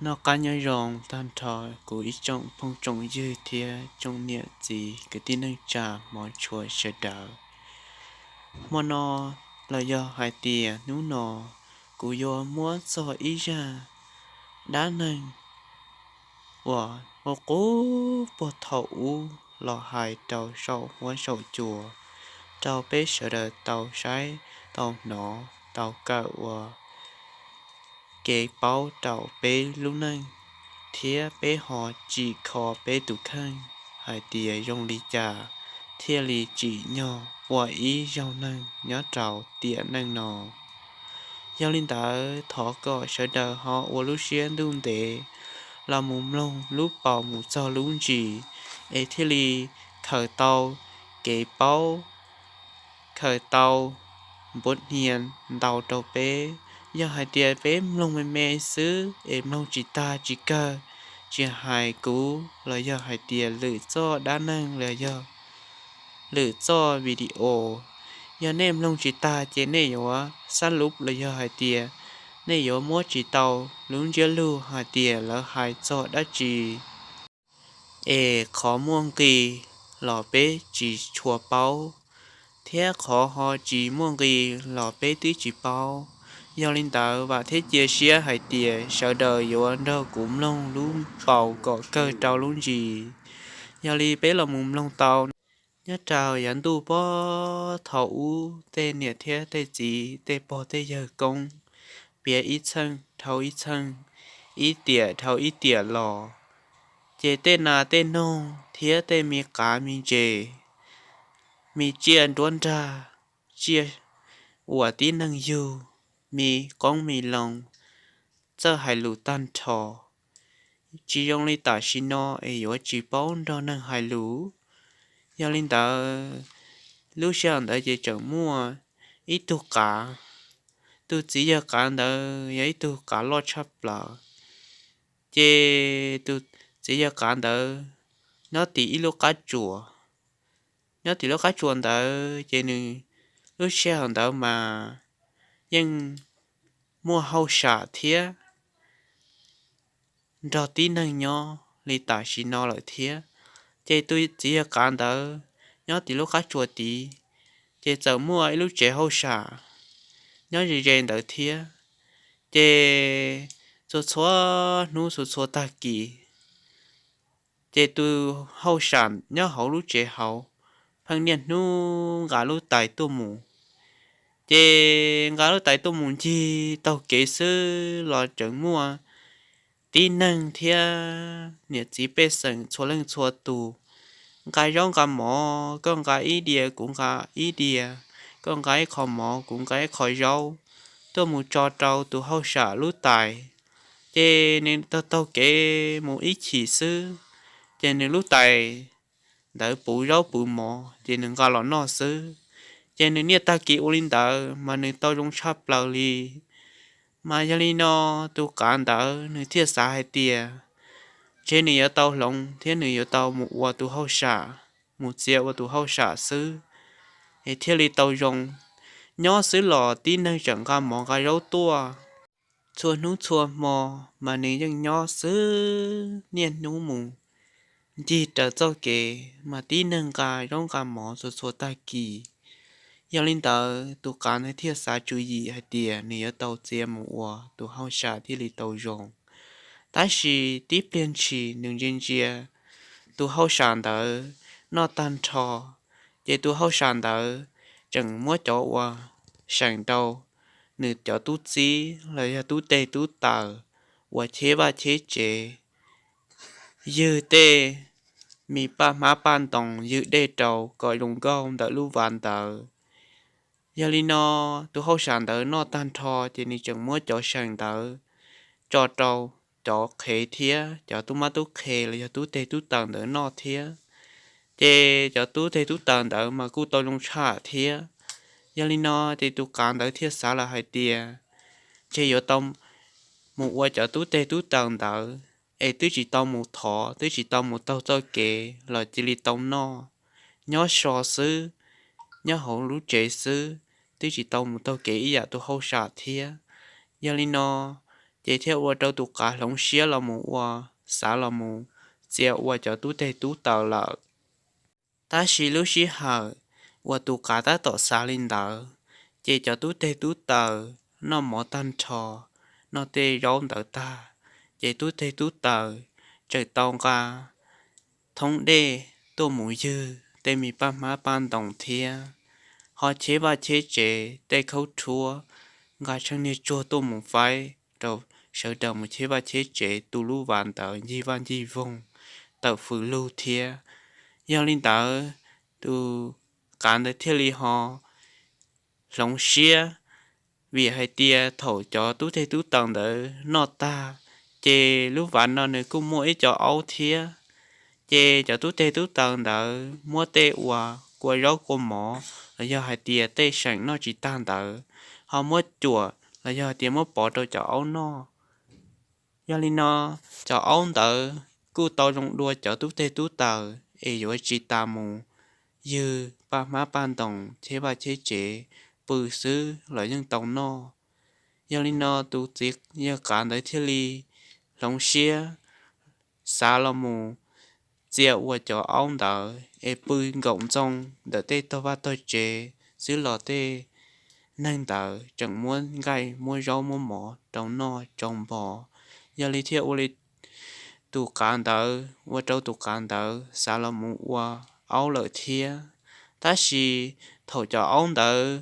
Noj qab nyob zoo tag nrho kuv ib tsoom phooj tsoom ywg thiab tsoom niam txiv kwv tij neej tsa hmov tshua sawv daws. Hmo no los yog hais tias hnub no kuv yuav muab txog ib zaj dab neeg uas qub qub puag thaum ub los hais rau saum huab saum cua rau peb sawv daws tau saib, tau hnov, tau kawm ua kev paub rau peb lub neej, thiab peb ho tsim kho peb tus kheej hais tias zoo li cas thiaj li tsim nyog ua ib zaug neeg nyob rau tiam neej no. Yog li ntawd thov kom sawv daws ho ua lub siab ntuj ntev los mus mloog lub paus mus txog lub ntsis, es thiaj li khaws tau kev paub, khaws tau npuav hnia ntau rau peb. Yog hais tias peb mloog me me xwb es mloog tsis tag tsis kawg, tsis hais kuv los yog hais tias lwm txoj dab neeg los yog lwm txoj video, yog nej mloog tsis tag ces nej yuav xab lub los yog hais tias nej yuav muab tsis tau lub ntsiab lus hais tias lawv hais txog dab tsi. Es qhov muaj nqis los peb tsis tshua paub, thiab qhov ho tsis muaj nqis los peb twb tsis paub. Yog li ntawd vam thiab cia siab hais tias sawv daws yuav nrog kuv mloog lub paus kom kawg rau lub ntsis. Yog li peb los mus mloog tau. Nyob rau yav ntuj puag thaum ub, tej niam thiab tej txiv, tej pog tej yawg koob piav ib txheej dhau ib txheej, ib tiam dhau ib tiam los, ces tej nas tej noog thiab tej me qav me ntses, me tsiaj nruab nrag, tsiaj uas tib neeg yug, me qoob me loo, txawj hais lus tag nrho. Tsis zoo li tam sim no es yuav tsis paub nrog neeg hais lus. Yog li ntawd, lub sij hawm ntawd ces tseem muaj ib tug qav. Tus txiv yawg qav ntawd yog ib tug qav loj tshaj plaws. Ces tus txiv yawg qav ntawd nyob tim ib lub qab tsuas. Nyob tim lub qab tsuas ntawd ces nws, lub sij hawm ntawd mas yeej muaj hauj sam thiab nrog tib neeg nyob li tam sim no lawm thiab. Ces tus txiv yawg qav ntawd nyob tim lub qab tsuas tid, ces txawm muaj ib lub tsev hauj sam nyob ze ze ntawd thiab. Ces txhua txhua hnub txhua txhua tag kis, ces tus hauj sam nyob hauv lub tsev hauv pheej niaj hnub nqa lub tais tuaj mus. Ces nqa lub tais tuaj mus ncig taug kev xwb los tseem muaj tib neeg thiab niam txiv pej xeem txhua leej txhua tus nqa zaub nqa mov, koj nqa ib diav kuv nqa ib diav, koj nqa ib qho mov kuv nqa ib qho zaub, tuaj mus tso rau tus hauj sam lub tais. Ces nws taug taug kev mus ib chim xwb, ces nws lub tais ntawd puv zaub puv mov ces nws nqa los noj xwb. Ces nws niaj tag kis ua li ntawd mas nws tau zoo tshaj plaws li. Mas yog li no tus qav ntawd nws thiaj xav hais tias, ntshe nws yuav tau hloov thiab nws yuav tau mus ua tus hauj sam, mus txia ua tus hauj sam xwb, es thiaj li tau zoo. Nyob xwb los tib neeg tseem nqa mov nqa zaub tuaj. Txhua hnub txhua hmo mas nws yeej nyob xwb niaj hnub mus ncig raws txoj kev mas tib neeg nqa zaub nqa mov txhua txhua tag kis. Yog li ntawd tus qav ntawd thiaj xav tswv yim hais tias nws yuav tau txia mus ua tus hauj sam thiaj li tau zoo. Tab sis tib pliag ntshis nws ntsia ntsia tus hauj sam ntawd noj tag nrho, ces tus hauj sam ntawd tseem muab cov uas seem rau nws cov tub txib los yog tub teg tub taws uas cheb vaj cheb tsev, ywg tej me paj hmab paj ntoos ywg dej rau kom zoo nkauj ntawm lub vas ntawd. Yog li no tus hauj sam ntawd noj tag nrho ces nws tseem muab cov seem ntawd tso rau cov qhev thiab cov tub mab tub qhe los yog tub teg tub taws ntawd noj thiab. Ces cov tub teg tub taws ntawd mas kuj tau zoo tshaj thiab. Yog li no ces tus qav ntawd thiaj xav lawm hais tias, ntshe yuav tau mus ua cov tub teg tub taws ntawd es twb tsis tau mus thov, twb tsis tau mus taug txoj kev los cia li tau noj, nyob so xwb, nyob hauv lub tsev xwb, twb tsis tau mus taug kev ib yam tus hauj sam thiab. Yog li no ces thiaj ua rau tus qav hloov siab los mus ua, xav los mus txia ua cov tub teg tub taws lawm. Tab sis lub sij hawm uas tus qav tab tom xav li ntawd, ces cov tub teg tub taws noj mov tag nrho, noj tej zaub ntawd tag, ces tub teg tub taws tseem tau nqa thoob dej tuaj mus ywg tej me paj hmab paj ntoos thiab, ho cheb vaj cheb tsev tej khaub rhuab, nqa tsheej niag tsuag tuaj mus faib rau sawv daws mus cheb vaj cheb tsev tu lub vas ntawd ncig vaj ncig voog, tawm fws lug thiab. Yog li ntawd, tus qav ntawd thiaj li ho hloov siab, vim hais tias thaum cov tub teg tub taws ntawd noj tag, ces lub vas no nws kuj muaj ib co aub thiab. Ces cov tub teg tub taws ntawd muab tej uas kua zaub kua mov los yog hais tias tej seem noj tsis tag ntawd ho muab cuam los yog hais tias muab pov rau cov aub noj. Yog li no, cov aub ntawd kuj tau zoo dua cov tub teg tub taws es yuav tsis tas mus ywg paj hmab paj ntoos cheb vaj cheb tsev pw xwb los yeej tau noj. Yog li no tus txiv yawg qav ntawd thiaj li hloov siab xav los mus txia ua cov aub ntawd es pw nkaum ntxoo ntawm tej tog vaj tog tsev xwb los tej neeg ntawd tseem muab nqaij muab zaub muab mov rau noj tsau npo. Yog li thiaj ua li tus qav ntawd, ua rau tus qav ntawd xav los mus ua aub lawm thiab. Tab sis thaum cov aub ntawd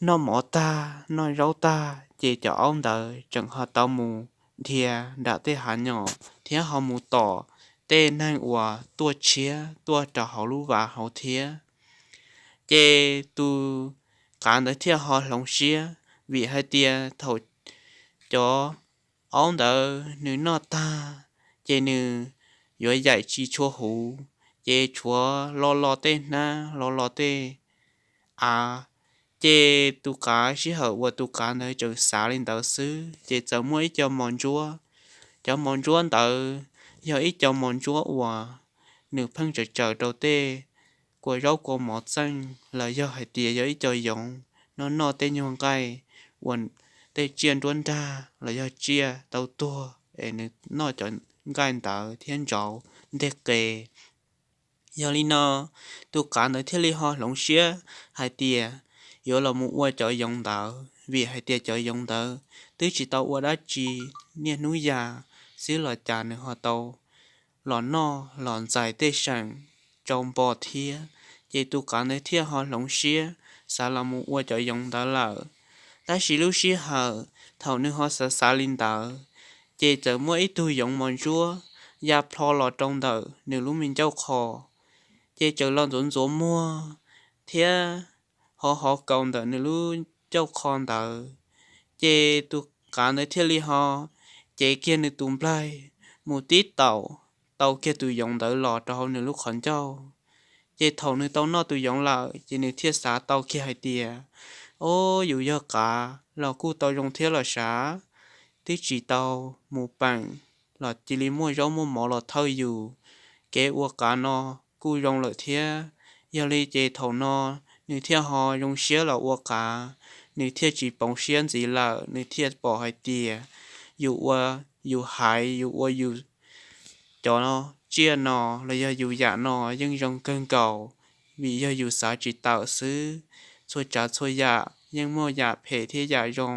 noj mov tag noj zaub tag, ces cov aub ntawd tseem ho tau mus dhia nram tej hav nyom thiab ho mus tom tej neeg uas tuaj tshiab tuaj rau hauv lub vas hauv thiab. Ces tus qav ntawd thiaj ho hloov siab, vim hais tias thaum cov aub ntawd nws noj tag, ces nws yuav yaim tsis tshua huv, ces tshuav lo lo tej hnab lo lo tej av. Ces tus qav sij hawm uas tus qav ntawd tseem xav li ntawd xwb, ces txawm muaj ib co mos ntsuab. Cov mos ntsuab ntawd yog ib co mos ntsuab uas nws pheej tsaws tsaws rau tej kua zaub kua mov txeej los yog hais tias yog ib co yoov noj noj tej nyuag nqaij uas tej tsiaj nruab nrag los yog tsiaj tau tuag es nws noj cov nqaij ntawd thiab ntsauv nteg qe. Yog li no, tus qav ntawd thiaj li ho hloov siab hais tias yuav los mus ua cov yoov ntawd, vim hais tias cov yoov ntawd twb tsis tau ua dab tsi niaj hnub yas xwb los cas nws ho tau los noj los ntxais tej seem tsau npo thiab. Ces tus qav ntawd thiaj ho hloov siab xav los mus ua cov yoov ntawd lawm. Tab sis lub sij hawm thaum nws ho xav xav li ntawd, ces txawm muaj ib tug yoov mos ntsuab ya plho los rau ntawm nws lub me ncauj qho, ces txawm los ntxuav ntxuav muag thiab ho ho kaus ntawm nws lub ncauj qho ntawd. Ces tus qav ntawd thiaj li ho cev kiag nws tus nplaig mus tib taum tau kiag tus yoov ntawd los rau hauv nws lub qhov ncauj. Ces thaum nws tau noj tus yoov lawm, ces nws thiaj xav tau kiag hais tias, o, yus yog qav los kuj tau zoo thiab los sav, twb tsis tau mus peem los cia li muaj zaub muaj mov los thawj yus, kev ua qav no kuj zoo lawm thiab. Yog li ces thaum no nws thiaj ho zoo siab los ua qav, nws thiaj tsis poov siab ntxiv lawm, nws thiaj pom hais tias yus ua yus haiv, yus ua yus cov tsiaj no los yog yus yam no yeej zoo kawg nkaus, vim yog yus xav tsis tawm xwb. Txhua tsav txhua yam yeej muaj yam phem thiab yam zoo.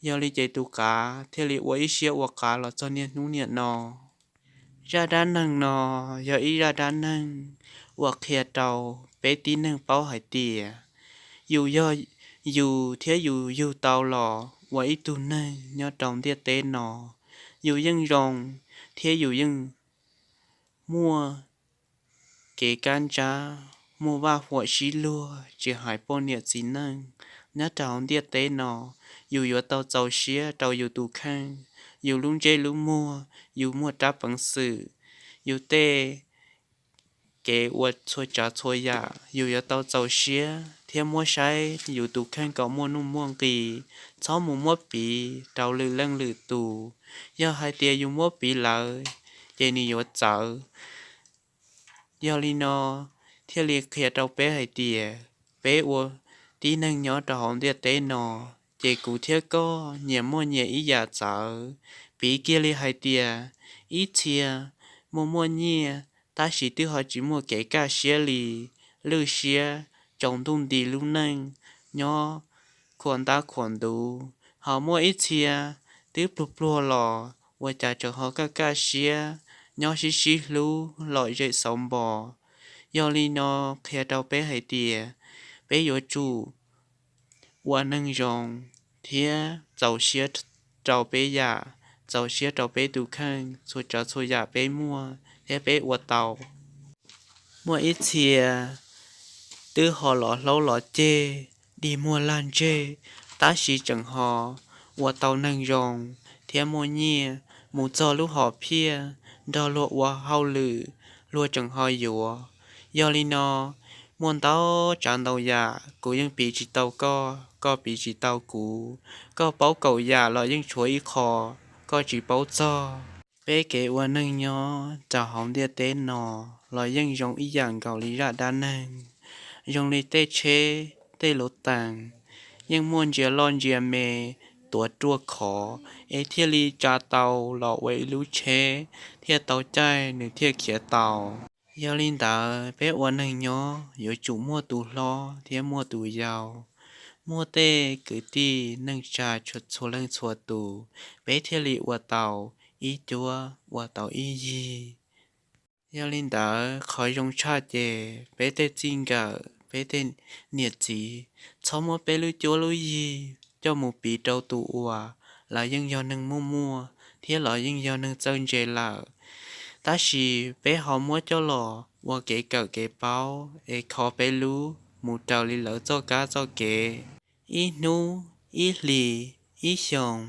Yog li ces tus qav thiaj li ua ib siab ua qav los txog niaj hnub niam no. Zaj dab neeg no yog ib zaj dab neeg uas qhia rau peb tib neeg paub hais tias yus yog yus thiab yus yug tau los ua ib tug neeg nyob rau ntiaj teb no, yus yeej zoo thiab yus yeej muaj kev kab ntsab, muaj vaj huam sib luag, tsis hais poj niam txiv neej. Nyob rau hauv ntiaj teb no, yus yuav tau txaus siab rau yus tus kheej, yus lub ntsej lub muag, yus muaj rab peev xwm, yus tej kev ua txhua tsav txhua yam, yus yuav tau txaus siab thiab muab saib yus tus kheej kom muaj nuj muaj nqis, txhob mus muab piv rau lwm leej lwm tus. Yog hais tias yus muab piv lawm, ces nws yuav txawv. Yog li no, thiaj li qhia rau peb hais tias peb ua tib neeg nyob rau hauv ntiaj teb no, ces kuv thiab koj nyias muaj nyias ib yam txawv. Piv kiag li hais tias ib txhia muaj muaj nyiaj tab sis twb ho tsis muaj kev kaj siab li, lwj siab tsaus ntuj nti lub neej nyob khuam ntab khuam ntuv. Ho muaj ib txhia twb pluag pluag los ua cas tseem ho kaj kaj siab nyob sib sib hlub lom zem xauv npos. Yog li no qhia rau peb hais tias peb yuav tsum ua neeg zoo thiab txaus siab rau peb yam, txaus siab rau peb tus kheej txhua tsav txhua yam peb muaj thiab peb ua tau. Muaj ib txhia twb ho los hlaub los ceg, dig muag lag ntseg, tab sis tseem ho ua tau neeg zoo thiab muaj nyiaj mus txog lub hom phiaj nrog luag ua hauj lwm, luag tseem ho yuav. Yog li no, muaj ntau tsav ntau yam kuv yeej piv tsis tau koj, koj piv tsis tau kuv. Koj paub kaum yam los yeej tshuav ib qho koj tsis paub txog. Peb kev ua neeg nyob rau hauv ntiaj teb no los yeej zoo ib yam nkaus li zaj dab neeg, zoo li tej tsheb tej luv tees, yeej muaj ntsia loj ntsia me tuav ruaj khov es thiaj li tsa tau los ua ib lub tsheb thiaj tau caij nws thiaj khiav tau. Yog li ntawd peb ua neeg nyob yuav tsum muaj tus hlob thiab muaj tus yau, muaj tej kwv tij neej tsa txhua leej txhua tus, peb thiaj li ua tau ib cuab ua tau ib yig. Yog li ntawd qhov zoo tshaj ces peb tej txij nkawm peb tej niam txiv txhob muab peb lub cuab lub yig coj mus piv rau tus uas lawv yeej yog neeg muaj muaj thiab lawv yeej yog neeg txawj ntse lawm, tab sis peb ho muab coj los ua kev kawm kev paub es kho peb lub mus raws li lawv txoj kab txoj kev. Ib hnub ib hlis ib xyoos,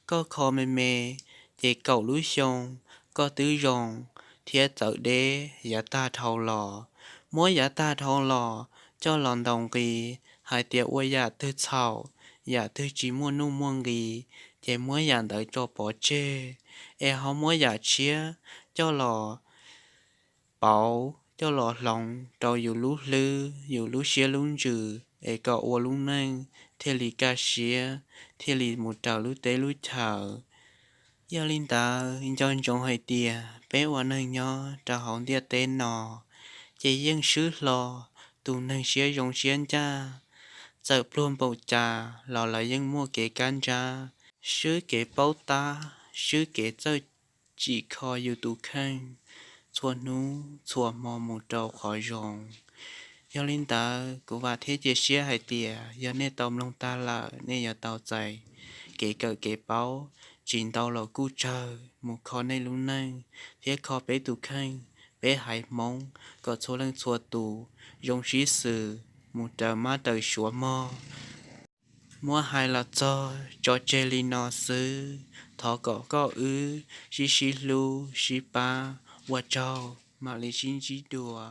koj kho me me, ces kaum lub xyoo koj twb zoo thiab txawm deb yav tag dhau los. Muab yav tag dhau los coj los ntaus nqi hais tias ua yam twg txhaum, yam twg tsis muaj nuj muaj nqis, ces muab yam ntawd tso pov tseg, es ho muab yam tshiab coj los pauv, coj los hloov rau yus lub hlwb yus lub siab lub ntsws es kom ua lub neej thiaj li kaj siab, thiaj li mus raws lub teb lub chaw. Yog li ntawd nco ntsoov hais tias peb ua neeg nyob rau hauv ntiaj teb no ces yeej swb hlo tus neeg siab zoo siab ncaj, txawm pluag npaum cas los lawv yeej muaj kev kab ntsab, swb kev paub tab, swb kev txawj tsim kho yus tus kheej txhua hnub txhua hmo mus rau qhov zoo. Yog li ntawd kuv vam thiab cia siab hais tias yog nej tau mloog tag lawm nej yuav tau txais kev kawm kev paub tsis ntau los kuj tsawg mus kho nej lub neej thiab kho peb tus kheej, peb haiv Hmoob kom txhua leej txhua tus zoo sib xws mus raws mab raws suav mog. Muab hais los txog tso tseg li no xwb, thov kom koj wb sib sib hlub sib pab, ua tsaug mam li sib ntsib dua.